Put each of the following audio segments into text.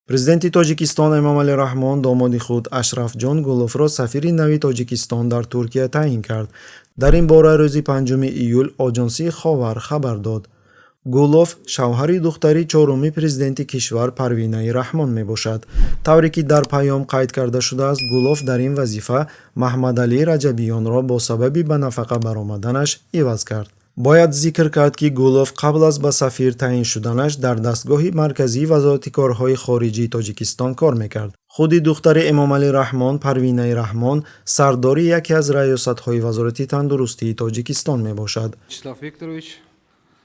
Президенти Тоҷикистон Эмомалӣ Раҳмон домоди худ Ашрафҷон Гуловро сафири нави Тоҷикистон дар Туркия таъин кард. Дар ин бора рӯзи 5 июл оҷонсии Ховар хабар дод. Гулов шавҳари духтари чоруми президенти кишвар Парвинаи Раҳмон мебошад. Тавре ки дар паём қайд карда шудааст, Гулов дар ин вазифа Маҳмадалӣ Раҷабиёнро бо сабаби ба нафақа баромаданаш иваз кард. Бояд зикр кард, ки Гулов қабл аз ба сафир таъин шуданаш дар дастгоҳи марказии Вазорати корҳои хориҷии Тоҷикистон кор мекард. Худи духтари Эмомалӣ Раҳмон, Парвинаи Раҳмон, сардори яке аз раёсатҳои Вазорати тандурустии Тоҷикистон мебошад. Вячеслав Викторович,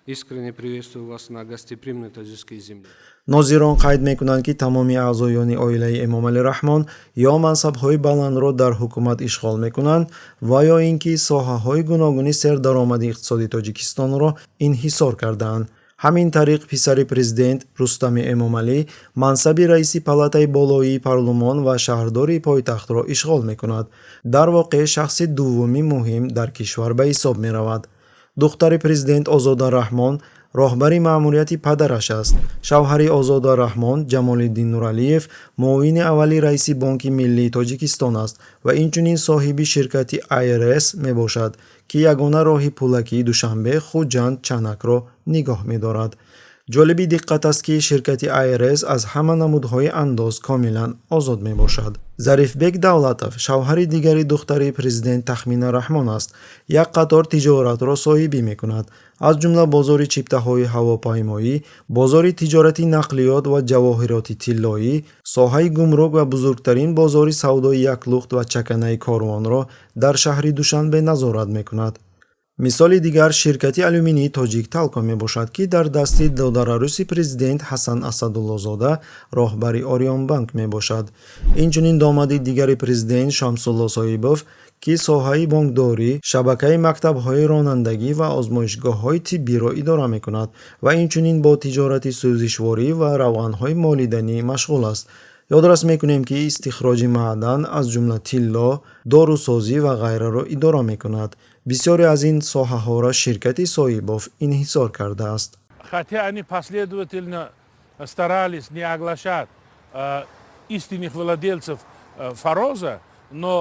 искренне приветствую вас на гостеприимной таджикской земле. Нозирон қайд мекунанд, ки тамоми аъзоёни оилаи Эмомалӣ Раҳмон ё мансабҳои баландро дар ҳукумат ишғол мекунанд ва ё ин ки соҳаҳои гуногуни сердаромади иқтисоди Тоҷикистонро инҳисор кардаанд. Ҳамин тариқ, писари президент Рустами Эмомалӣ мансаби раиси палатаи болоии парлумон ва шаҳрдори пойтахтро ишғол мекунад. Дар воқеъ, шахси дуввуми муҳим дар кишвар ба ҳисоб меравад. Духтари президент Озода Раҳмон роҳбари маъмурияти падараш аст. Шавҳари Озода Раҳмон, Ҷамолиддин Нуралиев, муовини аввали раиси Бонки миллии Тоҷикистон аст ва инчунин соҳиби ширкати IRS мебошад, ки ягона роҳи пулакии Душанбе, Хуҷанд, Чанакро нигоҳ медорад. Ҷолиби диққат аст, ки ширкати IRS аз ҳама намудҳои андоз комилан озод мебошад. Зарифбек Давлатов шавҳари дигари духтари президент Тахмина Раҳмон аст. Як қатор тиҷоратро соҳибӣ мекунад, аз ҷумла бозори чиптаҳои ҳавопаймоӣ, бозори тиҷорати нақлиёт ва ҷавоҳироти тиллоӣ, соҳаи гумрук ва бузургтарин бозори савдои яклухт ва чаканаи корвонро дар шаҳри Душанбе назорат мекунад. Мисоли дигар ширкати алюминии Тоҷик Талко мебошад, ки дар дасти додараруси президент Ҳасан Асадуллозода, роҳбари Ориёнбанк, мебошад. Инчунин домади дигари президент Шамсулло Соҳибов, ки соҳаи бонкдорӣ, шабакаи мактабҳои ронандагӣ ва озмоишгоҳҳои тиббиро идора мекунад ва инчунин бо тиҷорати сӯзишворӣ ва равғанҳои молиданӣ машғул аст. Ёдрас мекунем, ки истихроҷи маъдан, аз ҷумла тилло, дорусозӣ ва ғайраро идора мекунад. Бисёре аз ин соҳаҳоро ширкати Соҳибов инҳисор кардааст. Хотя они последовательно старались не оглашать истинных владельцев Фароза, но